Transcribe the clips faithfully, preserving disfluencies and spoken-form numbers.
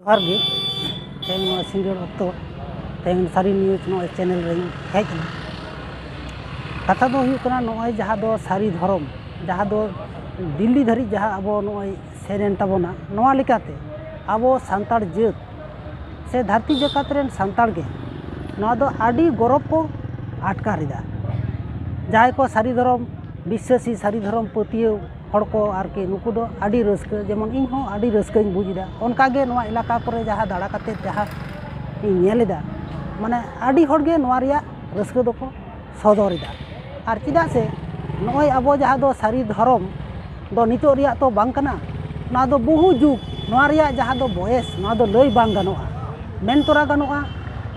ᱡᱚᱦᱟᱨ ᱜᱮ᱾ ᱛᱮᱦᱮᱧ ᱱᱚᱣᱟ ᱥᱤᱸᱜᱟᱹᱲ ᱚᱠᱛᱚ ᱛᱮᱦᱮᱧ ᱥᱟᱹᱨᱤ ᱱᱤᱭᱩᱡᱽ ᱱᱚᱜᱼᱚᱭ ᱪᱮᱱᱮᱞ ᱨᱮᱧ ᱦᱮᱡ ᱮᱱᱟ᱾ ᱠᱟᱛᱷᱟ ᱫᱚ ᱦᱩᱭᱩᱜ ᱠᱟᱱᱟ, ᱱᱚᱜᱼᱚᱭ ᱡᱟᱦᱟᱸ ᱫᱚ ᱥᱟᱹᱨᱤ ᱫᱷᱚᱨᱚᱢ, ᱡᱟᱦᱟᱸ ᱫᱚ ᱫᱤᱞᱞᱤ ᱫᱷᱟᱹᱨᱤᱡ ᱡᱟᱦᱟᱸ ᱟᱵᱚ ᱱᱚᱜᱼᱚᱭ ᱥᱮᱱ ᱮᱱ ᱛᱟᱵᱚᱱᱟ, ᱱᱚᱣᱟ ᱞᱮᱠᱟᱛᱮ ᱟᱵᱚ ᱥᱟᱱᱛᱟᱲ ᱡᱟᱹᱛ ᱥᱮ ᱫᱷᱟᱹᱨᱛᱤ ᱡᱟᱠᱟᱛ ᱨᱮᱱ ᱥᱟᱱᱛᱟᱲ ᱜᱮ ᱱᱚᱣᱟ ᱫᱚ ᱟᱹᱰᱤ ᱜᱚᱨᱚᱵᱽ ᱠᱚ ᱟᱴᱠᱟᱨ ᱮᱫᱟ᱾ ᱡᱟᱦᱟᱸᱭ ᱠᱚ ᱥᱟᱹᱨᱤ ᱫᱷᱚᱨᱚᱢ ᱵᱤᱥᱥᱟᱹᱥᱤ, ᱥᱟᱹᱨᱤ ᱫᱷᱚᱨᱚᱢ ᱯᱟᱹᱛᱭᱟᱹᱣ ᱦᱚᱲ ᱠᱚ ᱟᱨᱠᱤ, ᱱᱩᱠᱩ ᱫᱚ ᱟᱹᱰᱤ ᱨᱟᱹᱥᱠᱟᱹ, ᱡᱮᱢᱚᱱ ᱤᱧ ᱦᱚᱸ ᱟᱹᱰᱤ ᱨᱟᱹᱥᱠᱟᱹᱧ ᱵᱩᱡᱽ ᱮᱫᱟ᱾ ᱚᱱᱠᱟ ᱜᱮ ᱱᱚᱣᱟ ᱮᱞᱟᱠᱟ ᱠᱚᱨᱮ ᱡᱟᱦᱟᱸ ᱫᱟᱬᱟ ᱠᱟᱛᱮ ᱡᱟᱦᱟᱸ ᱤᱧ ᱧᱮᱞ ᱮᱫᱟ, ᱢᱟᱱᱮ ᱟᱹᱰᱤ ᱦᱚᱲ ᱜᱮ ᱱᱚᱣᱟ ᱨᱮᱭᱟᱜ ᱨᱟᱹᱥᱠᱟᱹ ᱫᱚᱠᱚ ᱥᱚᱫᱚᱨ ᱮᱫᱟ᱾ ᱟᱨ ᱪᱮᱫᱟᱜ ᱥᱮ ᱱᱚᱜᱼᱚᱭ ᱟᱵᱚ ᱡᱟᱦᱟᱸ ᱫᱚ ᱥᱟᱹᱨᱤ ᱫᱷᱚᱨᱚᱢ ᱫᱚ ᱱᱤᱛᱚᱜ ᱨᱮᱭᱟᱜ ᱛᱚ ᱵᱟᱝ ᱠᱟᱱᱟ, ᱱᱚᱣᱟ ᱫᱚ ᱵᱚᱦᱩ ᱡᱩᱜᱽ, ᱱᱚᱣᱟ ᱨᱮᱭᱟᱜ ᱡᱟᱦᱟᱸ ᱫᱚ ᱵᱚᱭᱮᱥ, ᱱᱚᱣᱟ ᱫᱚ ᱞᱟᱹᱭ ᱵᱟᱝ ᱜᱟᱱᱚᱜᱼᱟ᱾ ᱢᱮᱱ ᱛᱚᱨᱟ ᱜᱟᱱᱚᱜᱼᱟ,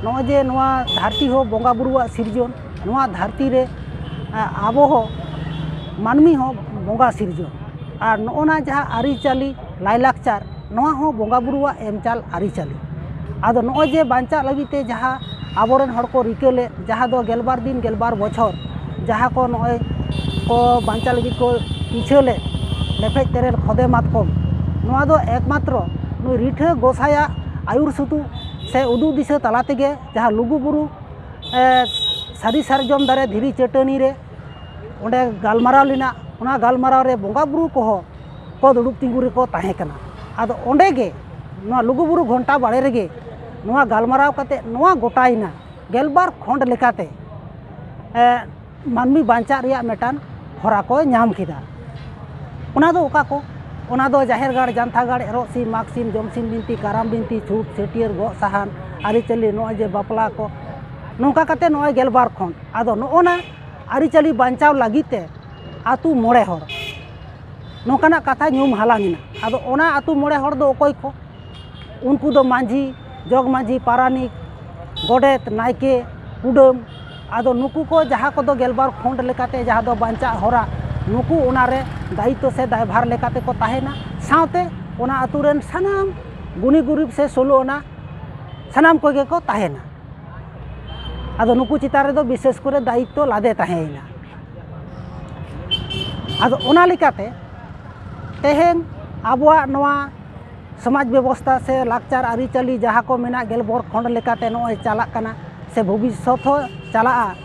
ᱱᱚᱜᱼᱚᱭ ᱡᱮ ᱱᱚᱣᱟ ᱫᱷᱟᱹᱨᱛᱤ ᱦᱚᱸ ᱵᱚᱸᱜᱟ ᱵᱩᱨᱩᱣᱟᱜ ᱥᱤᱨᱡᱚᱱ, ᱱᱚᱣᱟ ᱫᱷᱟᱹᱨᱛᱤ ᱨᱮ, ᱟ, ᱟᱵᱚ ᱦᱚᱸ ᱢᱟᱹᱱᱢᱤ ᱦᱚᱸ ᱵᱚᱸᱜᱟ ᱥᱤᱨᱡᱚᱱ᱾ ᱟᱨ ᱱᱚᱜᱼᱚ ᱱᱟ ᱡᱟᱦᱟᱸ ᱟᱹᱨᱤᱪᱟᱹᱞᱤ, ᱞᱟᱭᱞᱟᱠᱪᱟᱨ, ᱱᱚᱣᱟ ᱦᱚᱸ ᱵᱚᱸᱜᱟ ᱵᱩᱨᱩᱣᱟᱜ ᱮᱢ ᱪᱟᱞ ᱟᱹᱨᱤᱪᱟᱹᱞᱤ᱾ ᱟᱫᱚ ᱱᱚᱜᱼᱚᱭ ᱡᱮ ᱵᱟᱧᱪᱟᱜ ᱞᱟᱹᱜᱤᱫ ᱛᱮ ᱡᱟᱦᱟᱸ ᱟᱵᱚᱨᱮᱱ ᱦᱚᱲ ᱠᱚ ᱨᱤᱠᱟᱹ ᱞᱮᱫ, ᱡᱟᱦᱟᱸ ᱫᱚ ᱜᱮᱞᱵᱟᱨ ᱫᱤᱱ ᱜᱮᱞᱵᱟᱨ ᱵᱚᱪᱷᱚᱨ ᱡᱟᱦᱟᱸ ᱠᱚ ᱱᱚᱜᱼᱚᱭ ᱠᱚ ᱵᱟᱧᱪᱟᱜ ᱞᱟᱹᱜᱤᱫ ᱠᱚ ᱯᱤᱪᱷᱟᱹ ᱞᱮᱫ, ᱞᱮᱯᱷᱮᱡ ᱛᱮᱨᱮᱞ ᱠᱷᱚᱫᱮ ᱢᱟᱛᱠᱚᱢ, ᱱᱚᱣᱟ ᱫᱚ ᱮᱠᱢᱟᱛᱨᱚ ᱱᱩᱭ ᱨᱤᱴᱷᱟᱹ ᱜᱚᱸᱥᱟᱭᱟᱜ ᱟᱹᱭᱩᱨ ᱥᱩᱛᱩᱜ ᱥᱮ ᱩᱫᱩᱜ ᱫᱤᱥᱟᱹ ᱛᱟᱞᱟ ᱛᱮᱜᱮ ᱡᱟᱦᱟᱸ ᱞᱩᱜᱩ ᱵᱩᱨᱩ, ᱮ, ᱥᱟᱹᱨᱤ ᱥᱟᱨᱡᱚᱢ ᱫᱟᱨᱮ ᱫᱷᱤᱨᱤ ᱪᱟᱹᱴᱟᱹᱱᱤ ᱨᱮ ᱚᱸᱰᱮ ᱜᱟᱞᱢᱟᱨᱟᱣ ᱞᱮᱱᱟ᱾ ᱚᱱᱟ ᱜᱟᱞᱢᱟᱨᱟᱣ ᱨᱮ ᱵᱚᱸᱜᱟ ᱵᱩᱨᱩ ᱠᱚᱦᱚᱸ ᱠᱚ ᱫᱩᱲᱩᱵ ᱛᱤᱸᱜᱩ ᱨᱮᱠᱚ ᱛᱟᱦᱮᱸ ᱠᱟᱱᱟ᱾ ᱟᱫᱚ ᱚᱸᱰᱮ ᱜᱮ ᱱᱚᱣᱟ ᱞᱩᱜᱩ ᱵᱩᱨᱩ ᱜᱷᱚᱱᱴᱟ ᱵᱟᱲᱮ ᱨᱮᱜᱮ ᱱᱚᱣᱟ ᱜᱟᱞᱢᱟᱨᱟᱣ ᱠᱟᱛᱮ ᱱᱚᱣᱟ ᱜᱚᱴᱟᱭᱮᱱᱟ, ᱜᱮᱞᱵᱟᱨ ᱠᱷᱚᱸᱰ ᱞᱮᱠᱟᱛᱮ, ᱮ, ᱢᱟᱹᱱᱢᱤ ᱵᱟᱧᱪᱟᱜ ᱨᱮᱭᱟᱜ ᱢᱤᱫᱴᱟᱝ ᱦᱚᱨᱟ ᱠᱚ ᱧᱟᱢ ᱠᱮᱫᱟ᱾ ᱚᱱᱟ ᱫᱚ ᱚᱠᱟ ᱠᱚ? ᱚᱱᱟ ᱫᱚ ᱡᱟᱦᱮᱨ ᱜᱟᱲ, ᱡᱟᱱᱛᱷᱟ ᱜᱟᱲ, ᱮᱨᱚᱜ ᱥᱤᱢ, ᱢᱟᱜᱽ ᱥᱤᱢ, ᱡᱚᱢ ᱥᱤᱢ ᱵᱤᱱᱛᱤ, ᱠᱟᱨᱟᱢ ᱵᱤᱱᱛᱤ, ᱪᱷᱩᱛ, ᱪᱷᱟᱹᱴᱭᱟᱹᱨ, ᱜᱚᱜ ᱥᱟᱦᱟᱱ, ᱟᱹᱨᱤᱪᱟᱹᱞᱤ, ᱱᱚᱜᱼᱚᱭ ᱡᱮ ᱵᱟᱯᱞᱟ ᱠᱚ, ᱱᱚᱝᱠᱟ ᱠᱟᱛᱮ ᱱᱚᱜᱼᱚᱭ ᱜᱮᱞᱵᱟᱨ ᱠᱷᱚᱸᱰ᱾ ᱟᱫᱚ ᱱᱚᱜᱼᱚ ᱱᱟ ᱟᱹᱨᱤᱪᱟᱹᱞᱤ ᱵᱟᱧᱪᱟᱣ ᱞᱟᱹᱜᱤᱫ ᱛᱮ ᱟᱹᱛᱩ ᱢᱚᱬᱮ ᱦᱚᱲ, ᱱᱚᱝᱠᱟᱱᱟᱜ ᱠᱟᱛᱷᱟ ᱧᱩᱢ ᱦᱟᱞᱟᱝ ᱮᱱᱟ᱾ ᱟᱫᱚ ᱚᱱᱟ ᱟᱹᱛᱩ ᱢᱚᱬᱮ ᱦᱚᱲ ᱫᱚ ᱚᱠᱚᱭ ᱠᱚ? ᱩᱱᱠᱩ ᱫᱚ ᱢᱟᱹᱡᱷᱤ, ᱡᱚᱜᱽ ᱢᱟᱹᱡᱷᱤ, ᱯᱟᱨᱟᱱᱤᱠ, ᱜᱚᱰᱮᱛ, ᱱᱟᱭᱠᱮ, ᱠᱩᱰᱟᱹᱢ᱾ ᱟᱫᱚ ᱱᱩᱠᱩ ᱠᱚ ᱡᱟᱦᱟᱸ ᱠᱚᱫᱚ ᱜᱮᱞᱵᱟᱨ ᱠᱷᱚᱸᱰ ᱞᱮᱠᱟᱛᱮ ᱡᱟᱦᱟᱸ ᱫᱚ ᱵᱟᱧᱪᱟᱜ ᱦᱚᱨᱟ, ᱱᱩᱠᱩ ᱚᱱᱟᱨᱮ ᱫᱟᱭᱤᱛᱛᱚ ᱥᱮ ᱫᱟᱭᱵᱷᱟᱨ ᱞᱮᱠᱟᱛᱮ ᱠᱚ ᱛᱟᱦᱮᱱᱟ᱾ ᱥᱟᱶᱛᱮ ᱚᱱᱟ ᱟᱹᱛᱩ ᱨᱮᱱ ᱥᱟᱱᱟᱢ ᱜᱩᱱᱤ ᱜᱩᱨᱤᱵ ᱥᱮ ᱥᱳᱞᱳ ᱟᱱᱟ ᱥᱟᱱᱟᱢ ᱠᱚᱜᱮ ᱠᱚ ᱛᱟᱦᱮᱱᱟ᱾ ᱟᱫᱚ ᱱᱩᱠᱩ ᱪᱮᱛᱟᱱ ᱨᱮᱫᱚ ᱵᱤᱥᱮᱥ ᱠᱚᱨᱮ ᱫᱟᱭᱤᱛᱛᱚ ᱞᱟᱫᱮ ᱛᱟᱦᱮᱸᱭᱮᱱᱟ᱾ ᱟᱫᱚ ᱚᱱᱟ ᱞᱮᱠᱟᱛᱮ ᱛᱮᱦᱮᱧ ᱟᱵᱚᱣᱟᱜ ᱱᱚᱣᱟ ᱥᱚᱢᱟᱡᱽ ᱵᱮᱵᱚᱥᱛᱷᱟ ᱥᱮ ᱞᱟᱠᱪᱟᱨ ᱟᱹᱨᱤᱪᱟᱹᱞᱤ ᱡᱟᱦᱟᱸ ᱠᱚ ᱢᱮᱱᱟᱜ ᱜᱮᱞᱵᱚᱨ ᱠᱷᱚᱸᱰ ᱞᱮᱠᱟᱛᱮ ᱱᱚᱜᱼᱚᱭ ᱪᱟᱞᱟᱜ ᱠᱟᱱᱟ ᱥᱮ ᱵᱷᱚᱵᱤᱥᱥᱚᱛ ᱦᱚᱸ ᱪᱟᱞᱟᱜᱼᱟ᱾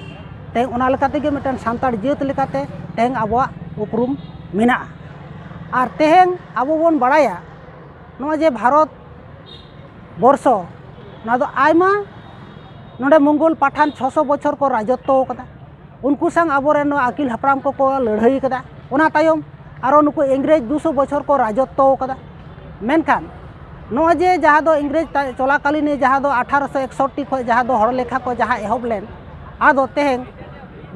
ᱛᱮᱦᱮᱧ ᱚᱱᱟ ᱞᱮᱠᱟ ᱛᱮᱜᱮ ᱢᱤᱫᱴᱟᱝ ᱥᱟᱱᱛᱟᱲ ᱡᱟᱹᱛ ᱞᱮᱠᱟᱛᱮ ᱛᱮᱦᱮᱧ ᱟᱵᱚᱣᱟᱜ ᱩᱯᱨᱩᱢ ᱢᱮᱱᱟᱜᱼᱟ᱾ ᱟᱨ ᱛᱮᱦᱮᱧ ᱟᱵᱚ ᱵᱚᱱ ᱵᱟᱲᱟᱭᱟ, ᱱᱚᱜᱼᱚᱭ ᱡᱮ ᱵᱷᱟᱨᱚᱛ ᱵᱚᱨᱥᱚ, ᱱᱚᱣᱟ ᱫᱚ ᱟᱭᱢᱟ ᱱᱚᱰᱮ ᱢᱚᱝᱜᱚᱞ ᱯᱟᱴᱷᱟᱱ ᱪᱷᱚᱥᱚ ᱵᱚᱪᱷᱚᱨ ᱠᱚ ᱨᱟᱡᱚᱛᱛᱚ ᱟᱠᱟᱫᱟ᱾ ᱩᱱᱠᱩ ᱥᱟᱶ ᱟᱵᱚᱨᱮᱱ ᱱᱚᱣᱟ ᱟᱹᱜᱤᱞ ᱦᱟᱯᱲᱟᱢ ᱠᱚᱠᱚ ᱞᱟᱹᱲᱦᱟᱹᱭ ᱟᱠᱟᱫᱟ᱾ ᱚᱱᱟ ᱛᱟᱭᱚᱢ ᱟᱨᱚ ᱱᱩᱠᱩ ᱤᱝᱨᱮᱡᱽ ᱫᱩᱥᱚ ᱵᱚᱪᱷᱚᱨ ᱠᱚ ᱨᱟᱡᱚᱛᱛᱚ ᱟᱠᱟᱫᱟ᱾ ᱢᱮᱱᱠᱷᱟᱱ ᱱᱚᱜᱼᱚᱭ ᱡᱮ ᱡᱟᱦᱟᱸ ᱫᱚ ᱤᱝᱨᱮᱡᱽ ᱛᱟ-, ᱪᱚᱞᱟᱠᱟᱞᱤᱱ ᱡᱟᱦᱟᱸ ᱫᱚ ᱟᱴᱷᱟᱨᱚᱥᱚ ᱮᱠᱥᱚᱴᱴᱤ ᱠᱷᱚᱱ ᱡᱟᱦᱟᱸ ᱫᱚ ᱦᱚᱲ ᱞᱮᱠᱷᱟ ᱠᱚ ᱡᱟᱦᱟᱸ ᱮᱦᱚᱵ ᱞᱮᱱ, ᱟᱫᱚ ᱛᱮᱦᱮᱧ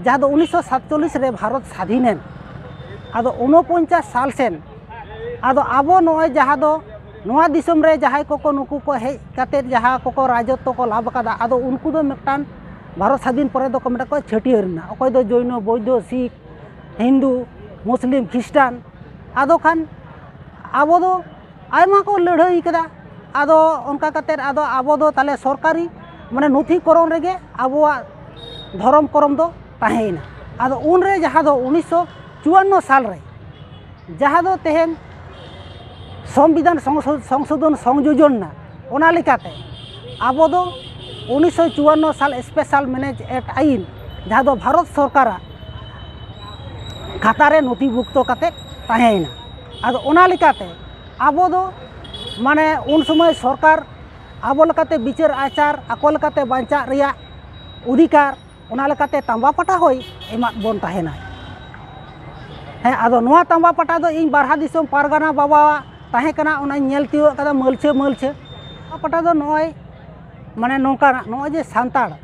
ᱡᱟᱦᱟᱸ ᱫᱚ ᱩᱱᱤᱥᱥᱚ ᱥᱟᱛᱪᱚᱞᱞᱤᱥ ᱨᱮ ᱵᱷᱟᱨᱚᱛ ᱥᱟᱫᱷᱤᱱᱮᱱ, ᱟᱫᱚ ᱩᱱᱚᱯᱚᱧᱪᱟᱥ ᱥᱟᱞ ᱥᱮᱱ ᱟᱫᱚ ᱟᱵᱚ ᱱᱚᱜᱼᱚᱭ ᱡᱟᱦᱟᱸ ᱫᱚ ᱱᱚᱣᱟ ᱫᱤᱥᱚᱢ ᱨᱮ ᱡᱟᱦᱟᱸᱭ ᱠᱚᱠᱚ ᱱᱩᱠᱩ ᱠᱚ ᱦᱮᱡ ᱠᱟᱛᱮᱫ ᱡᱟᱦᱟᱸ ᱠᱚᱠᱚ ᱨᱟᱡᱚᱛᱛᱚ ᱠᱚ ᱞᱟᱵᱷ ᱟᱠᱟᱫᱟ, ᱟᱫᱚ ᱩᱱᱠᱩ ᱫᱚ ᱢᱤᱫᱴᱟᱝ ᱵᱷᱟᱨᱚᱛ ᱥᱟᱫᱷᱤᱱ ᱯᱚᱨᱮ ᱫᱚᱠᱚ ᱢᱤᱫᱴᱟᱝ ᱠᱚ ᱪᱷᱟᱹᱴᱭᱟᱹᱨ ᱮᱱᱟ᱾ ᱚᱠᱚᱭ ᱫᱚ ᱡᱳᱭᱱᱚ, ᱵᱳᱭᱫᱷᱚ, ᱥᱤᱠᱷ, ᱦᱤᱱᱫᱩ, ᱢᱩᱥᱞᱤᱢ, ᱠᱷᱨᱤᱥᱴᱟᱱ᱾ ᱟᱫᱚ ᱠᱷᱟᱱ ᱟᱵᱚ ᱫᱚ ᱟᱭᱢᱟ ᱠᱚ ᱞᱟᱹᱲᱦᱟᱹᱭ ᱠᱟᱫᱟ᱾ ᱟᱫᱚ ᱚᱱᱠᱟ ᱠᱟᱛᱮᱫ ᱟᱫᱚ ᱟᱵᱚ ᱫᱚ ᱛᱟᱦᱞᱮ ᱥᱚᱨᱠᱟᱨᱤ ᱢᱟᱱᱮ ᱱᱚᱛᱷᱤᱠᱚᱨᱚᱱ ᱨᱮᱜᱮ ᱟᱵᱚᱣᱟᱜ ᱫᱷᱚᱨᱚᱢ ᱠᱚᱨᱚᱢ ᱫᱚ ᱛᱟᱦᱮᱸᱭᱮᱱᱟ᱾ ᱟᱫᱚ ᱩᱱᱨᱮ ᱡᱟᱦᱟᱸ ᱫᱚ ᱩᱱᱤᱥᱥᱚ ᱪᱩᱣᱟᱱᱱᱚ ᱥᱟᱞ ᱨᱮ ᱡᱟᱦᱟᱸ ᱫᱚ ᱛᱮᱦᱮᱧ ᱥᱚᱝᱵᱤᱫᱷᱟᱱ ᱥᱚᱝᱥᱳ-, ᱥᱚᱝᱥᱳᱫᱷᱚᱱ ᱥᱚᱝᱡᱳᱡᱚᱱ ᱮᱱᱟ, ᱚᱱᱟ ᱞᱮᱠᱟᱛᱮ ᱟᱵᱚ ᱫᱚ ᱩᱱᱤᱥᱥᱚ ᱪᱩᱣᱟᱱᱱᱚ ᱥᱟᱞ ᱥᱯᱮᱥᱟᱞ ᱢᱮᱱᱮᱡᱽ ᱮᱠᱴ ᱟᱭᱤᱱ, ᱡᱟᱦᱟᱸ ᱫᱚ ᱵᱷᱟᱨᱚᱛ ᱥᱚᱨᱠᱟᱨᱟᱜ ᱠᱷᱟᱛᱟ ᱨᱮ ᱱᱚᱛᱷᱤᱵᱷᱩᱠᱛᱚ ᱠᱟᱛᱮᱫ ᱛᱟᱦᱮᱸᱭᱮᱱᱟ᱾ ᱟᱫᱚ ᱚᱱᱟ ᱞᱮᱠᱟᱛᱮ ᱟᱵᱚ ᱫᱚ ᱢᱟᱱᱮ ᱩᱱ ᱥᱚᱢᱚᱭ ᱥᱚᱨᱠᱟᱨ ᱟᱵᱚ ᱞᱮᱠᱟᱛᱮ ᱵᱤᱪᱟᱹᱨ ᱟᱪᱟᱨ, ᱟᱠᱚ ᱞᱮᱠᱟᱛᱮ ᱵᱟᱧᱪᱟᱜ ᱨᱮᱭᱟᱜ ᱚᱫᱷᱤᱠᱟᱨ, ᱚᱱᱟ ᱞᱮᱠᱟᱛᱮ ᱛᱟᱸᱵᱟ ᱯᱟᱴᱟ ᱦᱚᱸᱭ ᱮᱢᱟᱫ ᱵᱚᱱ ᱛᱟᱦᱮᱱᱟᱭ᱾ ᱦᱮᱸ, ᱟᱫᱚ ᱱᱚᱣᱟ ᱛᱟᱸᱵᱟ ᱯᱟᱴᱟ ᱫᱚ ᱤᱧ ᱵᱟᱨᱦᱟ ᱫᱤᱥᱚᱢ ᱯᱟᱨᱜᱟᱱᱟ ᱵᱟᱵᱟᱣᱟᱜ ᱛᱟᱦᱮᱸ ᱠᱟᱱᱟ, ᱚᱱᱟᱧ ᱧᱮᱞ ᱛᱤᱭᱳᱜ ᱠᱟᱫᱟ ᱢᱟᱹᱞᱪᱷᱟᱹ ᱢᱟᱹᱞᱪᱷᱟᱹ᱾ ᱛᱟᱸᱵᱟ ᱯᱟᱴᱟ ᱫᱚ ᱱᱚᱜᱼᱚᱭ ᱢᱟᱱᱮ ᱱᱚᱝᱠᱟᱱᱟᱜ, ᱱᱚᱜᱼᱚᱭ ᱡᱮ ᱥᱟᱱᱛᱟᱲ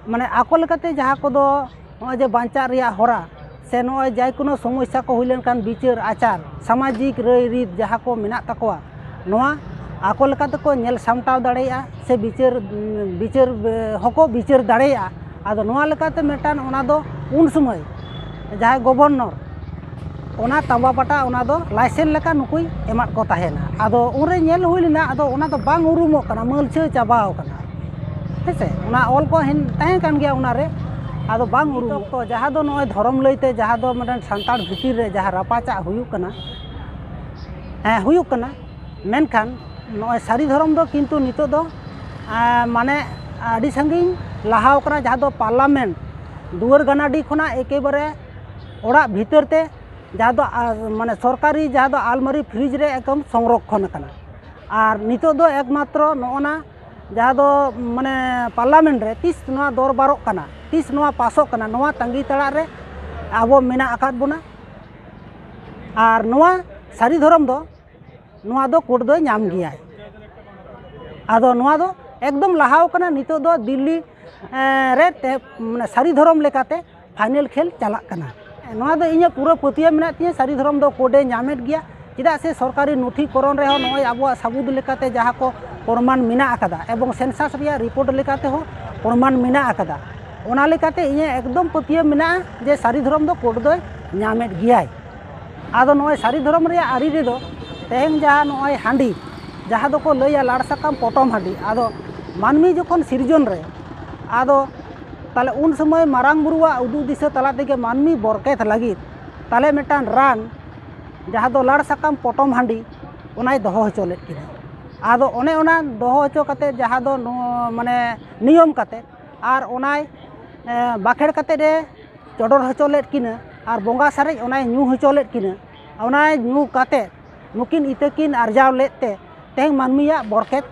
ᱢᱟᱱᱮ ᱟᱠᱚ ᱞᱮᱠᱟᱛᱮ ᱡᱟᱦᱟᱸ ᱠᱚᱫᱚ ᱱᱚᱜᱼᱚᱭ ᱡᱮ ᱵᱟᱧᱪᱟᱜ ᱨᱮᱭᱟᱜ ᱦᱚᱨᱟ ᱥᱮ ᱱᱚᱜᱼᱚᱭ ᱡᱮ ᱠᱳᱱᱳ ᱥᱚᱢᱚᱥᱥᱟ ᱠᱚ ᱦᱩᱭ ᱞᱮᱱᱠᱷᱟᱱ ᱵᱤᱪᱟᱹᱨ ᱟᱪᱟᱨ, ᱥᱟᱢᱟᱡᱤᱠ ᱨᱟᱹᱭ ᱨᱤᱛ ᱡᱟᱦᱟᱸ ᱠᱚ ᱢᱮᱱᱟᱜ ᱛᱟᱠᱚᱣᱟ, ᱱᱚᱣᱟ ᱟᱠᱚ ᱞᱮᱠᱟ ᱛᱮᱠᱚ ᱧᱮᱞ ᱥᱟᱢᱴᱟᱣ ᱫᱟᱲᱮᱭᱟᱜᱼᱟ ᱥᱮ ᱵᱤᱪᱟᱹᱨ, ᱵᱤᱪᱟᱹᱨ ᱦᱚᱸᱠᱚ ᱵᱤᱪᱟᱹᱨ ᱫᱟᱲᱮᱭᱟᱜᱼᱟ᱾ ᱟᱫᱚ ᱱᱚᱣᱟ ᱞᱮᱠᱟᱛᱮ ᱢᱤᱫᱴᱟᱝ ᱚᱱᱟ ᱫᱚ ᱩᱱ ᱥᱚᱢᱚᱭ ᱡᱟᱦᱟᱸᱭ ᱜᱚᱵᱷᱚᱨᱱᱚᱨ, ᱚᱱᱟ ᱛᱟᱸᱵᱟ ᱯᱟᱴᱟ ᱚᱱᱟ ᱫᱚ ᱞᱟᱭᱥᱮᱱᱥ ᱞᱮᱠᱟ ᱱᱩᱠᱩᱭ ᱮᱢᱟᱫ ᱠᱚ ᱛᱟᱦᱮᱱᱟ᱾ ᱟᱫᱚ ᱩᱱᱨᱮ ᱧᱮᱞ ᱦᱩᱭ ᱞᱮᱱᱟ, ᱟᱫᱚ ᱚᱱᱟ ᱫᱚ ᱵᱟᱝ ᱩᱨᱩᱢᱚᱜ ᱠᱟᱱᱟ, ᱢᱟᱹᱞᱪᱷᱟᱹ ᱪᱟᱵᱟᱣ ᱠᱟᱱᱟ᱾ ᱦᱮᱸ ᱥᱮ, ᱚᱱᱟ ᱚᱞ ᱠᱚ ᱦᱮᱱ-, ᱛᱟᱦᱮᱸ ᱠᱟᱱ ᱜᱮᱭᱟ ᱚᱱᱟ ᱨᱮ, ᱟᱫᱚ ᱵᱟᱝ ᱩᱨᱩᱢᱚᱜ᱾ ᱛᱚ ᱡᱟᱦᱟᱸ ᱫᱚ ᱱᱚᱜᱼᱚᱭ ᱫᱷᱚᱨᱚᱢ ᱞᱟᱹᱭᱛᱮ ᱡᱟᱦᱟᱸ ᱫᱚ ᱢᱤᱫᱴᱮᱱ ᱥᱟᱱᱛᱟᱲ ᱵᱷᱤᱛᱤᱨ ᱨᱮ ᱡᱟᱦᱟᱸ ᱨᱟᱯᱟᱪᱟᱜ ᱦᱩᱭᱩᱜ ᱠᱟᱱᱟ, ᱦᱮᱸ, ᱦᱩᱭᱩᱜ ᱠᱟᱱᱟ, ᱢᱮᱱᱠᱷᱟᱱ ᱱᱚᱜᱼᱚᱭ ᱥᱟᱹᱨᱤ ᱫᱷᱚᱨᱚᱢ ᱫᱚ ᱠᱤᱱᱛᱩ ᱱᱤᱛᱚᱜ ᱫᱚ ᱟᱸ, ᱢᱟᱱᱮ ᱟᱹᱰᱤ ᱥᱟᱺᱜᱤᱧ ᱞᱟᱦᱟᱣ ᱠᱟᱱᱟ, ᱡᱟᱦᱟᱸ ᱫᱚ ᱯᱟᱨᱞᱟᱢᱮᱱᱴ ᱫᱩᱣᱟᱹᱨ ᱜᱟᱱᱟᱰᱤ ᱠᱷᱚᱱᱟᱜ ᱮᱠᱮᱵᱟᱨᱮ ᱚᱲᱟᱜ ᱵᱷᱤᱛᱟᱹᱨ ᱛᱮ, ᱡᱟᱦᱟᱸ ᱫᱚ ᱟᱸ, ᱢᱟᱱᱮ ᱥᱚᱨᱠᱟᱨᱤ ᱡᱟᱦᱟᱸ ᱫᱚ ᱟᱞᱢᱟᱨᱤ ᱯᱷᱨᱤᱡᱽ ᱨᱮ ᱮᱠᱫᱚᱢ ᱥᱚᱝᱨᱚᱠᱠᱷᱚᱱ ᱟᱠᱟᱱᱟ᱾ ᱟᱨ ᱱᱤᱛᱚᱜ ᱫᱚ ᱮᱠᱢᱟᱛᱨᱚ ᱱᱚᱜᱼᱚ ᱱᱟ ᱡᱟᱦᱟᱸ ᱫᱚ ᱢᱟᱱᱮ ᱯᱟᱨᱞᱟᱢᱮᱱᱴ ᱨᱮ ᱛᱤᱥ ᱱᱚᱣᱟ ᱫᱚᱨᱵᱟᱨᱚᱜ ᱠᱟᱱᱟ, ᱛᱤᱥ ᱱᱚᱣᱟ ᱯᱟᱥᱚᱜ ᱠᱟᱱᱟ, ᱱᱚᱣᱟ ᱛᱟᱺᱜᱤ ᱛᱟᱲᱟᱜ ᱨᱮ ᱟᱵᱚ ᱢᱮᱱᱟᱜ ᱟᱠᱟᱫ ᱵᱚᱱᱟ᱾ ᱟᱨ ᱱᱚᱣᱟ ᱥᱟᱹᱨᱤ ᱫᱷᱚᱨᱚᱢ ᱫᱚ ᱱᱚᱣᱟ ᱫᱚ ᱠᱳᱨᱴ ᱫᱚᱭ ᱧᱟᱢ ᱜᱮᱭᱟᱭ᱾ ᱟᱫᱚ ᱱᱚᱣᱟ ᱫᱚ ᱮᱠᱫᱚᱢ ᱞᱟᱦᱟᱣ ᱠᱟᱱᱟ, ᱱᱤᱛᱚᱜ ᱫᱚ ᱫᱤᱞᱞᱤ ᱮᱸ, ᱨᱮ ᱛᱮ, ᱢᱟᱱᱮ ᱥᱟᱹᱨᱤ ᱫᱷᱚᱨᱚᱢ ᱞᱮᱠᱟᱛᱮ ᱯᱷᱟᱭᱱᱮᱞ ᱠᱷᱮᱞ ᱪᱟᱞᱟᱜ ᱠᱟᱱᱟ᱾ ᱱᱚᱣᱟ ᱫᱚ ᱤᱧᱟᱹᱜ ᱯᱩᱨᱟᱹ ᱯᱟᱹᱛᱭᱟᱹᱣ ᱢᱮᱱᱟᱜ ᱛᱤᱧᱟᱹ, ᱥᱟᱹᱨᱤ ᱫᱷᱚᱨᱚᱢ ᱫᱚ ᱠᱳᱨᱴ ᱮ ᱧᱟᱢᱮᱫ ᱜᱮᱭᱟ᱾ ᱪᱮᱫᱟᱜ ᱥᱮ ᱥᱚᱨᱠᱟᱨᱤ ᱱᱚᱛᱷᱤ ᱠᱚᱨᱚᱱ ᱨᱮᱦᱚᱸ ᱱᱚᱜᱼᱚᱭ ᱟᱵᱚᱣᱟᱜ ᱥᱟᱹᱵᱩᱫ ᱞᱮᱠᱟᱛᱮ ᱡᱟᱦᱟᱸ ᱠᱚ ᱯᱨᱚᱢᱟᱱ ᱢᱮᱱᱟᱜ ᱟᱠᱟᱫᱟ ᱮᱵᱚᱝ ᱥᱮᱱᱥᱟᱥ ᱨᱮᱭᱟᱜ ᱨᱤᱯᱳᱨᱴ ᱞᱮᱠᱟᱛᱮ ᱦᱚᱸ ᱯᱨᱚᱢᱟᱱ ᱢᱮᱱᱟᱜ ᱟᱠᱟᱫᱟ᱾ ᱚᱱᱟ ᱞᱮᱠᱟᱛᱮ ᱤᱧᱟᱹᱜ ᱮᱠᱫᱚᱢ ᱯᱟᱹᱛᱭᱟᱹᱣ ᱢᱮᱱᱟᱜᱼᱟ ᱡᱮ ᱥᱟᱹᱨᱤ ᱫᱷᱚᱨᱚᱢ ᱫᱚ ᱠᱳᱨᱴ ᱫᱚᱭ ᱧᱟᱢᱮᱫ ᱜᱮᱭᱟᱭ᱾ ᱟᱫᱚ ᱱᱚᱜᱼᱚᱭ ᱥᱟᱹᱨᱤ ᱫᱷᱚᱨᱚᱢ ᱨᱮᱭᱟᱜ ᱟᱹᱨᱤ ᱨᱮᱫᱚ ᱛᱮᱦᱮᱧ ᱡᱟᱦᱟᱸ ᱱᱚᱜᱼᱚᱭ ᱦᱟᱺᱰᱤ, ᱡᱟᱦᱟᱸ ᱫᱚᱠᱚ ᱞᱟᱹᱭᱟ ᱞᱟᱲ ᱥᱟᱠᱟᱢ ᱯᱚᱴᱚᱢ ᱦᱟᱺᱰᱤ, ᱟᱫᱚ ᱢᱟᱹᱱᱢᱤ ᱡᱚᱠᱷᱚᱱ ᱥᱤᱨᱡᱚᱱ ᱨᱮ, ᱟᱫᱚ ᱛᱟᱦᱞᱮ ᱩᱱ ᱥᱚᱢᱚᱭ ᱢᱟᱨᱟᱝ ᱵᱩᱨᱩᱣᱟᱜ ᱩᱫᱩᱜ ᱫᱤᱥᱟᱹ ᱛᱟᱞᱟ ᱛᱮᱜᱮ ᱢᱟᱹᱱᱢᱤ ᱵᱚᱨᱠᱮᱛ ᱞᱟᱹᱜᱤᱫ ᱛᱟᱦᱞᱮ ᱢᱤᱫᱴᱟᱝ ᱨᱟᱱ, ᱡᱟᱦᱟᱸ ᱫᱚ ᱞᱟᱲ ᱥᱟᱠᱟᱢ ᱯᱚᱴᱚᱢ ᱦᱟᱺᱰᱤ, ᱚᱱᱟᱭ ᱫᱚᱦᱚ ᱦᱚᱪᱚ ᱞᱮᱫ ᱠᱤᱱᱟ᱾ ᱟᱫᱚ ᱚᱱᱮ ᱚᱱᱟ ᱫᱚᱦᱚ ᱦᱚᱪᱚ ᱠᱟᱛᱮ ᱡᱟᱦᱟᱸ ᱫᱚ ᱱᱚ-, ᱢᱟᱱᱮ ᱱᱤᱭᱚᱢ ᱠᱟᱛᱮ ᱟᱨ ᱚᱱᱟᱭ, ᱮ, ᱵᱟᱠᱷᱮᱲ ᱠᱟᱛᱮ ᱮ ᱪᱚᱰᱚᱨ ᱦᱚᱪᱚ ᱞᱮᱫ ᱠᱤᱱᱟᱹ ᱟᱨ ᱵᱚᱸᱜᱟ ᱥᱟᱨᱮᱡ ᱚᱱᱟᱭ ᱧᱩ ᱦᱚᱪᱚ ᱞᱮᱫ ᱠᱤᱱᱟᱹ᱾ ᱚᱱᱟᱭ ᱧᱩ ᱠᱟᱛᱮ ᱱᱩᱠᱤᱱ ᱤᱛᱟᱹ ᱠᱤᱱ ᱟᱨᱡᱟᱣ ᱞᱮᱫ ᱛᱮ ᱛᱮᱦᱮᱧ ᱢᱟᱹᱱᱢᱤᱭᱟᱜ ᱵᱚᱨᱠᱮᱛ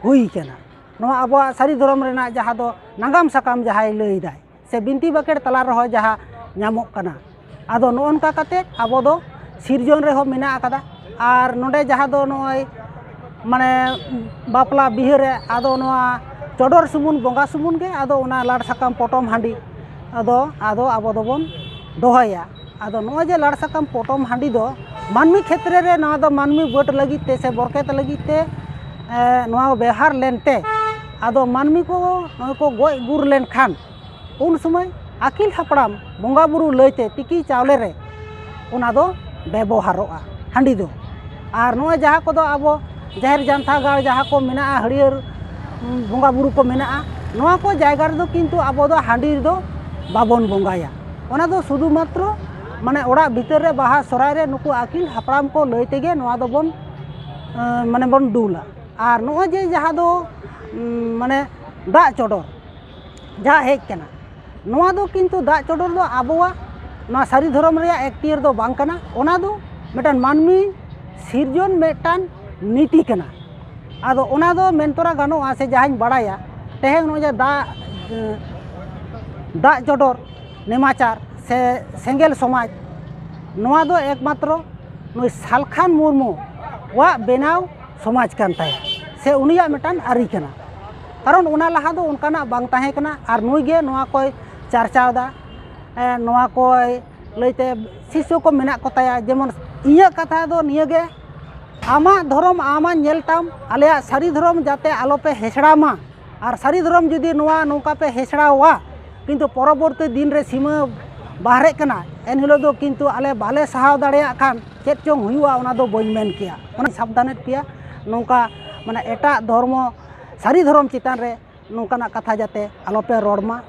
ᱦᱩᱭ ᱠᱟᱱᱟ᱾ ᱱᱚᱣᱟ ᱟᱵᱚᱣᱟᱜ ᱥᱟᱹᱨᱤ ᱫᱷᱚᱨᱚᱢ ᱨᱮᱱᱟᱜ ᱡᱟᱦᱟᱸ ᱫᱚ ᱱᱟᱜᱟᱢ ᱥᱟᱠᱟᱢ ᱡᱟᱦᱟᱸᱭ ᱞᱟᱹᱭ ᱫᱟᱭ ᱥᱮ ᱵᱤᱱᱛᱤ ᱵᱟᱠᱷᱮᱲ ᱛᱟᱞᱟ ᱨᱮᱦᱚᱸ ᱡᱟᱦᱟᱸ ᱧᱟᱢᱚᱜ ᱠᱟᱱᱟ᱾ ᱟᱫᱚ ᱱᱚᱜᱼᱚ ᱱᱚᱝᱠᱟ ᱠᱟᱛᱮ ᱟᱵᱚ ᱫᱚ ᱥᱤᱨᱡᱚᱱ ᱨᱮᱦᱚᱸ ᱢᱮᱱᱟᱜ ᱟᱠᱟᱫᱟ᱾ ᱟᱨ ᱱᱚᱰᱮ ᱡᱟᱦᱟᱸ ᱫᱚ ᱱᱚᱜᱼᱚᱭ ᱢᱟᱱᱮ ᱵᱟᱯᱞᱟ ᱵᱤᱦᱟᱹ ᱨᱮ ᱟᱫᱚ ᱱᱚᱣᱟ ᱪᱚᱰᱚᱨ ᱥᱩᱢᱩᱱ, ᱵᱚᱸᱜᱟ ᱥᱩᱢᱩᱱ ᱜᱮ ᱟᱫᱚ ᱚᱱᱟ ᱞᱟᱲ ᱥᱟᱠᱟᱢ ᱯᱚᱴᱚᱢ ᱦᱟᱺᱰᱤ ᱟᱫᱚ, ᱟᱫᱚ ᱟᱵᱚ ᱫᱚᱵᱚᱱ ᱫᱚᱦᱚᱭᱟ᱾ ᱟᱫᱚ ᱱᱚᱜᱼᱚᱭ ᱡᱮ ᱞᱟᱲ ᱥᱟᱠᱟᱢ ᱯᱚᱴᱚᱢ ᱦᱟᱺᱰᱤ ᱫᱚ ᱢᱟᱹᱱᱢᱤ ᱠᱷᱮᱛᱨᱮ ᱨᱮ ᱱᱚᱣᱟ ᱫᱚ ᱢᱟᱹᱱᱢᱤ ᱵᱟᱹᱰ ᱞᱟᱹᱜᱤᱫ ᱛᱮ ᱥᱮ ᱵᱚᱨᱠᱮᱛ ᱞᱟᱹᱜᱤᱫ ᱛᱮ, ᱮ, ᱱᱚᱣᱟ ᱵᱮᱣᱦᱟᱨ ᱞᱮᱱᱛᱮ ᱟᱫᱚ ᱢᱟᱹᱱᱢᱤ ᱠᱚ ᱱᱚᱜᱼᱚᱭ ᱠᱚ ᱜᱚᱡ ᱜᱩᱨ ᱞᱮᱱᱠᱷᱟᱱ ᱩᱱ ᱥᱚᱢᱚᱭ ᱟᱹᱠᱤᱞ ᱦᱟᱯᱲᱟᱢ ᱵᱚᱸᱜᱟ ᱵᱩᱨᱩ ᱞᱟᱹᱭᱛᱮ ᱛᱤᱠᱤ ᱪᱟᱣᱞᱮ ᱨᱮ ᱚᱱᱟ ᱫᱚ ᱵᱮᱵᱚᱦᱟᱨᱚᱜᱼᱟ ᱦᱟᱺᱰᱤ ᱫᱚ᱾ ᱟᱨ ᱱᱚᱜᱼᱚᱭ ᱡᱟᱦᱟᱸ ᱠᱚᱫᱚ ᱟᱵᱚ ᱡᱟᱦᱮᱨ ᱡᱟᱱᱛᱷᱟ ᱜᱟᱲ ᱡᱟᱦᱟᱸ ᱠᱚ ᱢᱮᱱᱟᱜᱼᱟ, ᱦᱟᱹᱨᱭᱟᱹᱲ, ᱩᱸ, ᱵᱚᱸᱜᱟ ᱵᱩᱨᱩ ᱠᱚ ᱢᱮᱱᱟᱜᱼᱟ, ᱱᱚᱣᱟ ᱠᱚ ᱡᱟᱭᱜᱟ ᱨᱮᱫᱚ ᱠᱤᱱᱛᱩ ᱟᱵᱚ ᱫᱚ ᱦᱟᱺᱰᱤ ᱫᱚ ᱵᱟᱵᱚᱱ ᱵᱚᱸᱜᱟᱭᱟ᱾ ᱚᱱᱟ ᱫᱚ ᱥᱩᱫᱷᱩ ᱢᱟᱛᱨᱚ ᱢᱟᱱᱮ ᱚᱲᱟᱜ ᱵᱷᱤᱛᱟᱹᱨ ᱨᱮ ᱵᱟᱦᱟ ᱥᱚᱦᱨᱟᱭ ᱨᱮ ᱱᱩᱠᱩ ᱟᱹᱠᱤᱞ ᱦᱟᱯᱲᱟᱢ ᱠᱚ ᱞᱟᱹᱭ ᱛᱮᱜᱮ ᱱᱚᱣᱟ ᱫᱚᱵᱚᱱ ᱢᱟᱱᱮ ᱵᱚᱱ ᱫᱩᱞᱟ᱾ ᱟᱨ ᱱᱚᱜᱼᱚᱭ ᱡᱮ ᱡᱟᱦᱟᱸ ᱫᱚ ᱢᱟᱱᱮ ᱫᱟᱜ ᱪᱚᱰᱚᱨ ᱡᱟᱦᱟᱸ ᱦᱮᱡ ᱠᱟᱱᱟ, ᱱᱚᱣᱟ ᱫᱚ ᱠᱤᱱᱛᱩ ᱫᱟᱜ ᱪᱚᱰᱚᱨ ᱫᱚ ᱟᱵᱚᱣᱟᱜ ᱱᱚᱣᱟ ᱥᱟᱹᱨᱤ ᱫᱷᱚᱨᱚᱢ ᱨᱮᱭᱟᱜ ᱮᱠᱛᱤᱭᱟᱹᱨ ᱫᱚ ᱵᱟᱝ ᱠᱟᱱᱟ᱾ ᱚᱱᱟ ᱫᱚ ᱢᱤᱫᱴᱟᱝ ᱢᱟᱹᱱᱢᱤ ᱥᱤᱨᱡᱚᱱ ᱢᱤᱫᱴᱟᱝ ᱱᱤᱛᱤ ᱠᱟᱱᱟ᱾ ᱟᱫᱚ ᱚᱱᱟ ᱫᱚ ᱢᱮᱱ ᱛᱚᱨᱟ ᱜᱟᱱᱚᱜᱼᱟ, ᱥᱮ ᱡᱟᱦᱟᱸᱧ ᱵᱟᱲᱟᱭᱟ, ᱛᱮᱦᱮᱧ ᱱᱚᱜᱼᱚᱭ ᱡᱮ ᱫᱟᱜ ᱫᱟᱜ ᱪᱚᱰᱚᱨ ᱱᱮᱢᱟᱪᱟᱨ ᱥᱮ ᱥᱮᱸᱜᱮᱞ ᱥᱚᱢᱟᱡᱽ, ᱱᱚᱣᱟ ᱫᱚ ᱮᱠᱢᱟᱛᱨᱚ ᱱᱩᱭ ᱥᱟᱞᱠᱷᱟᱱ ᱢᱩᱨᱢᱩᱣᱟᱜ ᱵᱮᱱᱟᱣ ᱥᱚᱢᱟᱡᱽ ᱠᱟᱱ ᱛᱟᱭᱟ, ᱥᱮ ᱩᱱᱤᱭᱟᱜ ᱢᱤᱫᱴᱟᱝ ᱟᱹᱨᱤ ᱠᱟᱱᱟ᱾ ᱠᱟᱨᱚᱱ ᱚᱱᱟ ᱞᱟᱦᱟ ᱫᱚ ᱚᱱᱠᱟᱱᱟᱜ ᱵᱟᱝ ᱛᱟᱦᱮᱸ ᱠᱟᱱᱟ᱾ ᱟᱨ ᱱᱩᱭ ᱜᱮ ᱱᱚᱣᱟ ᱠᱚᱭ ᱪᱟᱨᱪᱟᱣ ᱮᱫᱟ, ᱮ, ᱱᱚᱣᱟ ᱠᱚᱭ ᱞᱟᱹᱭᱛᱮ ᱥᱤᱥᱥᱚ ᱠᱚ ᱢᱮᱱᱟᱜ ᱠᱚ ᱛᱟᱭᱟ᱾ ᱡᱮᱢᱚᱱ ᱤᱧᱟᱹᱜ ᱠᱟᱛᱷᱟ ᱫᱚ ᱱᱤᱭᱟᱹ ᱜᱮ, ᱟᱢᱟᱜ ᱫᱷᱚᱨᱚᱢ ᱟᱢᱟᱜ ᱧᱮᱞ ᱛᱟᱢ, ᱟᱞᱮᱭᱟᱜ ᱥᱟᱹᱨᱤ ᱫᱷᱚᱨᱚᱢ ᱡᱟᱛᱮ ᱟᱞᱚᱯᱮ ᱦᱮᱥᱲᱟ ᱢᱟ᱾ ᱟᱨ ᱥᱟᱹᱨᱤ ᱫᱷᱚᱨᱚᱢ ᱡᱩᱫᱤ ᱱᱚᱣᱟ ᱱᱚᱝᱠᱟ ᱯᱮ ᱦᱮᱥᱲᱟᱣᱟ, ᱠᱤᱱᱛᱩ ᱯᱚᱨᱚᱵᱚᱨᱛᱤ ᱫᱤᱱ ᱨᱮ ᱥᱤᱢᱟᱹ ᱵᱟᱦᱨᱮᱜ ᱠᱟᱱᱟ, ᱮᱱᱦᱤᱞᱳᱜ ᱫᱚ ᱠᱤᱱᱛᱩ ᱟᱞᱮ ᱵᱟᱞᱮ ᱥᱟᱦᱟᱣ ᱫᱟᱲᱮᱭᱟᱜ ᱠᱷᱟᱱ ᱪᱮᱫ ᱪᱚᱝ ᱦᱩᱭᱩᱜᱼᱟ, ᱚᱱᱟ ᱫᱚ ᱵᱟᱹᱧ ᱢᱮᱱ ᱠᱮᱭᱟ᱾ ᱚᱱᱟᱧ ᱥᱟᱵᱫᱷᱟᱱᱮᱫ ᱯᱮᱭᱟ᱾ ᱱᱚᱝᱠᱟ ᱢᱟᱱᱮ ᱮᱴᱟᱜ ᱫᱷᱚᱨᱢᱚ, ᱥᱟᱹᱨᱤ ᱫᱷᱚᱨᱚᱢ ᱪᱮᱛᱟᱱ ᱨᱮ ᱱᱚᱝᱠᱟᱱᱟᱜ ᱠᱟᱛᱷᱟ ᱡᱟᱛᱮ ᱟᱞᱚᱯᱮ ᱨᱚᱲ ᱢᱟ᱾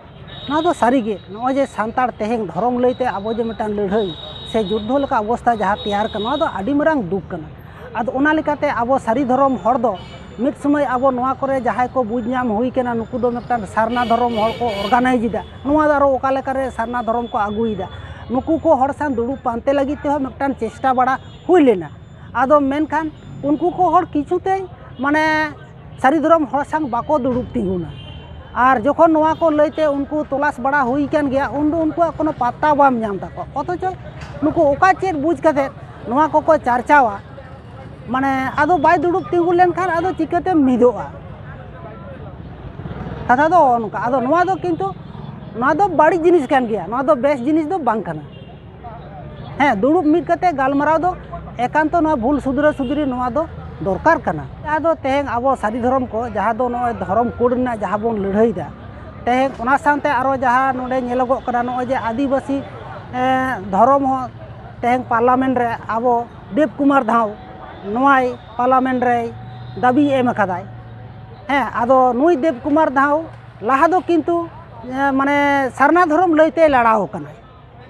ᱱᱚᱣᱟ ᱫᱚ ᱥᱟᱹᱨᱤᱜᱮ, ᱱᱚᱜᱼᱚᱭ ᱡᱮ ᱥᱟᱱᱛᱟᱲ ᱛᱮᱦᱮᱧ ᱫᱷᱚᱨᱚᱢ ᱞᱟᱹᱭᱛᱮ ᱟᱵᱚ ᱡᱮ ᱢᱤᱫᱴᱟᱝ ᱞᱟᱹᱲᱦᱟᱹᱭ ᱥᱮ ᱡᱩᱫᱽᱫᱷᱚ ᱞᱮᱠᱟ ᱚᱵᱚᱥᱛᱷᱟ ᱡᱟᱦᱟᱸ ᱛᱮᱭᱟᱨ ᱠᱟᱱᱟ, ᱱᱚᱣᱟ ᱫᱚ ᱟᱹᱰᱤ ᱢᱟᱨᱟᱝ ᱫᱩᱠ ᱠᱟᱱᱟ᱾ ᱟᱫᱚ ᱚᱱᱟ ᱞᱮᱠᱟᱛᱮ ᱟᱵᱚ ᱥᱟᱹᱨᱤ ᱫᱷᱚᱨᱚᱢ ᱦᱚᱲ ᱫᱚ ᱢᱤᱫ ᱥᱚᱢᱚᱭ ᱟᱵᱚ ᱱᱚᱣᱟ ᱠᱚᱨᱮ ᱡᱟᱦᱟᱸᱭ ᱠᱚ ᱵᱩᱡᱽ ᱧᱟᱢ ᱦᱩᱭ ᱠᱟᱱᱟ, ᱱᱩᱠᱩ ᱫᱚ ᱢᱤᱫᱴᱟᱝ ᱥᱟᱨᱱᱟ ᱫᱷᱚᱨᱚᱢ ᱦᱚᱲ ᱠᱚ ᱚᱨᱜᱟᱱᱟᱭᱤᱡᱽ ᱮᱫᱟ, ᱱᱚᱣᱟ ᱫᱚ ᱟᱨᱚ ᱚᱠᱟ ᱞᱮᱠᱟᱨᱮ ᱥᱟᱨᱱᱟ ᱫᱷᱚᱨᱚᱢ ᱠᱚ ᱟᱹᱜᱩᱭᱮᱫᱟ, ᱱᱩᱠᱩ ᱠᱚ ᱦᱚᱲ ᱥᱟᱶ ᱫᱩᱲᱩᱵ ᱯᱟᱱᱛᱮ ᱞᱟᱹᱜᱤᱫ ᱛᱮᱦᱚᱸ ᱢᱤᱫᱴᱟᱝ ᱪᱮᱥᱴᱟ ᱵᱟᱲᱟ ᱦᱩᱭ ᱞᱮᱱᱟ᱾ ᱟᱫᱚ ᱢᱮᱱᱠᱷᱟᱱ ᱩᱱᱠᱩ ᱠᱚ ᱦᱚᱲ ᱠᱤᱪᱷᱩᱛᱮ ᱢᱟᱱᱮ ᱥᱟᱹᱨᱤ ᱫᱷᱚᱨᱚᱢ ᱦᱚᱲ ᱥᱟᱝ ᱵᱟᱠᱚ ᱫᱩᱲᱩᱵ ᱛᱤᱸᱜᱩᱱᱟ᱾ ᱟᱨ ᱡᱚᱠᱷᱚᱱ ᱱᱚᱣᱟ ᱠᱚ ᱞᱟᱹᱭᱛᱮ ᱩᱱᱠᱩ ᱛᱚᱞᱟᱥ ᱵᱟᱲᱟ ᱦᱩᱭ ᱠᱟᱱ ᱜᱮᱭᱟ, ᱩᱱᱫᱚ ᱩᱱᱠᱩᱣᱟᱜ ᱠᱳᱱᱳ ᱯᱟᱛᱛᱟ ᱵᱟᱢ ᱧᱟᱢ ᱛᱟᱠᱚᱣᱟ᱾ ᱚᱛᱷᱚᱪᱚ ᱱᱩᱠᱩ ᱚᱠᱟ ᱪᱮᱫ ᱵᱩᱡᱽ ᱠᱟᱛᱮ ᱱᱚᱣᱟ ᱠᱚᱠᱚ ᱪᱟᱨᱪᱟᱣᱟ, ᱢᱟᱱᱮ ᱟᱫᱚ ᱵᱟᱭ ᱫᱩᱲᱩᱵ ᱛᱤᱸᱜᱩ ᱞᱮᱱᱠᱷᱟᱱ ᱟᱫᱚ ᱪᱤᱠᱟᱹᱛᱮᱢ ᱢᱤᱫᱚᱜᱼᱟ? ᱠᱟᱛᱷᱟ ᱫᱚ ᱱᱚᱜᱼᱚ ᱱᱚᱝᱠᱟ᱾ ᱟᱫᱚ ᱱᱚᱣᱟ ᱫᱚ ᱠᱤᱱᱛᱩ, ᱱᱚᱣᱟ ᱫᱚ ᱵᱟᱹᱲᱤᱡ ᱡᱤᱱᱤᱥ ᱠᱟᱱ ᱜᱮᱭᱟ, ᱱᱚᱣᱟ ᱫᱚ ᱵᱮᱥ ᱡᱤᱱᱤᱥ ᱫᱚ ᱵᱟᱝ ᱠᱟᱱᱟ᱾ ᱦᱮᱸ, ᱫᱩᱲᱩᱵ ᱢᱤᱫ ᱠᱟᱛᱮ ᱜᱟᱞᱢᱟᱨᱟᱣ ᱫᱚ ᱮᱠᱟᱱᱛᱚ ᱱᱚᱣᱟ ᱵᱷᱩᱞ ᱥᱩᱫᱷᱨᱟᱹ ᱥᱩᱫᱷᱨᱤ ᱱᱚᱣᱟ ᱫᱚ ᱫᱚᱨᱠᱟᱨ ᱠᱟᱱᱟ᱾ ᱟᱫᱚ ᱛᱮᱦᱮᱧ ᱟᱵᱚ ᱥᱟᱹᱨᱤ ᱫᱷᱚᱨᱚᱢ ᱠᱚ, ᱡᱟᱦᱟᱸ ᱫᱚ ᱱᱚᱜᱼᱚᱭ ᱫᱷᱚᱨᱚᱢ ᱠᱳᱰ ᱨᱮᱱᱟᱜ ᱡᱟᱦᱟᱸ ᱵᱚᱱ ᱞᱟᱹᱲᱦᱟᱹᱭ ᱫᱟ, ᱛᱮᱦᱮᱧ ᱚᱱᱟ ᱥᱟᱶᱛᱮ ᱟᱨᱚ ᱡᱟᱦᱟᱸ ᱱᱚᱰᱮ ᱧᱮᱞᱚᱜᱚᱜ ᱠᱟᱱᱟ, ᱱᱚᱜᱼᱚᱭ ᱡᱮ ᱟᱹᱫᱤᱵᱟᱹᱥᱤ, ᱮᱸ, ᱫᱷᱚᱨᱚᱢ ᱦᱚᱸ ᱛᱮᱦᱮᱧ ᱯᱟᱨᱞᱟᱢᱮᱱᱴ ᱨᱮ ᱟᱵᱚ ᱫᱮᱵᱽ ᱠᱩᱢᱟᱨ ᱫᱷᱟᱣ ᱱᱚᱣᱟᱭ ᱯᱟᱨᱞᱟᱢᱮᱱᱴ ᱨᱮᱭ ᱫᱟᱹᱵᱤ ᱮᱢ ᱟᱠᱟᱫᱟᱭ᱾ ᱦᱮᱸ, ᱟᱫᱚ ᱱᱩᱭ ᱫᱮᱵᱽ ᱠᱩᱢᱟᱨ ᱫᱷᱟᱣ ᱞᱟᱦᱟ ᱫᱚ ᱠᱤᱱᱛᱩ, ᱮᱸ, ᱢᱟᱱᱮ ᱥᱟᱨᱱᱟ ᱫᱷᱚᱨᱚᱢ ᱞᱟᱹᱭᱛᱮ ᱞᱟᱲᱟᱣ ᱟᱠᱟᱱᱟᱭ᱾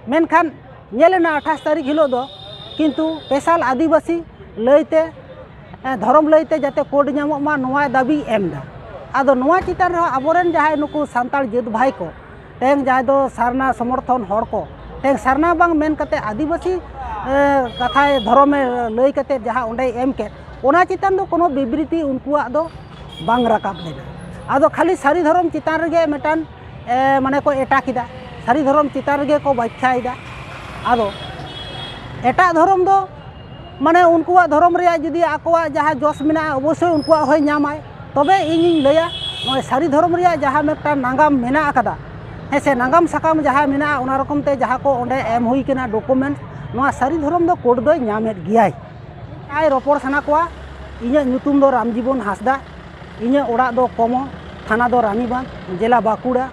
ᱢᱮᱱᱠᱷᱟᱱ ᱧᱮᱞ ᱮᱱᱟ ᱟᱴᱷᱟᱥ ᱛᱟᱹᱨᱤᱠᱷ ᱦᱤᱞᱳᱜ ᱫᱚ ᱠᱤᱱᱛᱩ ᱯᱮᱥᱟᱞ ᱟᱹᱫᱤᱵᱟᱹᱥᱤ ᱞᱟᱹᱭᱛᱮ ᱫᱷᱚᱨᱚᱢ ᱞᱟᱹᱭᱛᱮ ᱡᱟᱛᱮ ᱠᱳᱰ ᱧᱟᱢᱚᱜ ᱢᱟ, ᱱᱚᱣᱟ ᱫᱟᱹᱵᱤᱭ ᱮᱢ ᱮᱫᱟ᱾ ᱟᱫᱚ ᱱᱚᱣᱟ ᱪᱮᱛᱟᱱ ᱨᱮᱦᱚᱸ ᱟᱵᱚᱨᱮᱱ ᱡᱟᱦᱟᱸᱭ ᱱᱩᱠᱩ ᱥᱟᱱᱛᱟᱲ ᱡᱟᱹᱛ ᱵᱷᱟᱭ ᱠᱚ, ᱛᱮᱦᱮᱧ ᱡᱟᱦᱟᱸᱭ ᱫᱚ ᱥᱟᱨᱱᱟ ᱥᱚᱢᱚᱨᱛᱷᱚᱱ ᱦᱚᱲ ᱠᱚ, ᱛᱮᱦᱮᱧ ᱥᱟᱨᱱᱟ ᱵᱟᱝ ᱢᱮᱱ ᱠᱟᱛᱮ ᱟᱹᱫᱤᱵᱟᱹᱥᱤ, ᱮ, ᱠᱟᱛᱷᱟᱭ, ᱫᱷᱚᱨᱚᱢᱮ ᱞᱟᱹᱭ ᱠᱟᱛᱮ ᱡᱟᱦᱟᱸ ᱚᱸᱰᱮᱭ ᱮᱢ ᱠᱮᱫ, ᱚᱱᱟ ᱪᱮᱛᱟᱱ ᱫᱚ ᱠᱳᱱᱳ ᱵᱤᱵᱨᱤᱛᱤ ᱩᱱᱠᱩᱣᱟᱜ ᱫᱚ ᱵᱟᱝ ᱨᱟᱠᱟᱵ ᱞᱮᱱᱟ᱾ ᱟᱫᱚ ᱠᱷᱟᱹᱞᱤ ᱥᱟᱹᱨᱤ ᱫᱷᱚᱨᱚᱢ ᱪᱮᱛᱟᱱ ᱨᱮᱜᱮ ᱢᱤᱫᱴᱟᱝ, ᱮ, ᱢᱟᱱᱮ ᱠᱚ ᱮᱴᱟᱠ ᱮᱫᱟ, ᱥᱟᱹᱨᱤ ᱫᱷᱚᱨᱚᱢ ᱪᱮᱛᱟᱱ ᱨᱮᱜᱮ ᱠᱚ ᱵᱟᱠᱷᱭᱟᱭᱮᱫᱟ᱾ ᱟᱫᱚ ᱮᱴᱟᱜ ᱫᱷᱚᱨᱚᱢ ᱫᱚ, ᱢᱟᱱᱮ ᱩᱱᱠᱩᱣᱟᱜ ᱫᱷᱚᱨᱚᱢ ᱨᱮᱭᱟᱜ ᱡᱩᱫᱤ ᱟᱠᱚᱣᱟᱜ ᱡᱟᱦᱟᱸ ᱡᱚᱥ ᱢᱮᱱᱟᱜᱼᱟ, ᱚᱵᱚᱥᱥᱳᱭ ᱩᱱᱠᱩᱣᱟᱜ ᱦᱚᱸᱭ ᱧᱟᱢᱟᱭ᱾ ᱛᱚᱵᱮ ᱤᱧᱤᱧ ᱞᱟᱹᱭᱟ, ᱱᱚᱜᱼᱚᱭ ᱥᱟᱹᱨᱤ ᱫᱷᱚᱨᱚᱢ ᱨᱮᱭᱟᱜ ᱡᱟᱦᱟᱸ ᱢᱤᱫᱴᱟᱝ ᱱᱟᱜᱟᱢ ᱢᱮᱱᱟᱜ ᱟᱠᱟᱫᱟ, ᱦᱮᱸ ᱥᱮ, ᱱᱟᱜᱟᱢ ᱥᱟᱠᱟᱢ ᱡᱟᱦᱟᱸ ᱢᱮᱱᱟᱜᱼᱟ, ᱚᱱᱟ ᱨᱚᱠᱚᱢ ᱛᱮ ᱡᱟᱦᱟᱸ ᱠᱚ ᱚᱸᱰᱮ ᱮᱢ ᱦᱩᱭ ᱠᱟᱱᱟ ᱰᱚᱠᱩᱢᱮᱱᱴ, ᱱᱚᱣᱟ ᱥᱟᱹᱨᱤ ᱫᱷᱚᱨᱚᱢ ᱫᱚ ᱠᱳᱰ ᱫᱚᱭ ᱧᱟᱢᱮᱫ ᱜᱮᱭᱟᱭ᱾ ᱡᱟᱦᱟᱸᱭ ᱨᱚᱯᱚᱲ ᱥᱟᱱᱟ ᱠᱚᱣᱟ, ᱤᱧᱟᱹᱜ ᱧᱩᱛᱩᱢ ᱫᱚ ᱨᱟᱢᱡᱤᱵᱚᱱ ᱦᱟᱸᱥᱫᱟ, ᱤᱧᱟᱹᱜ ᱚᱲᱟᱜ ᱫᱚ ᱠᱚᱢᱚ, ᱛᱷᱟᱱᱟ ᱫᱚ ᱨᱟᱱᱤᱵᱟᱸᱫᱷ, ᱡᱮᱞᱟ ᱵᱟᱸᱠᱩᱲᱟ᱾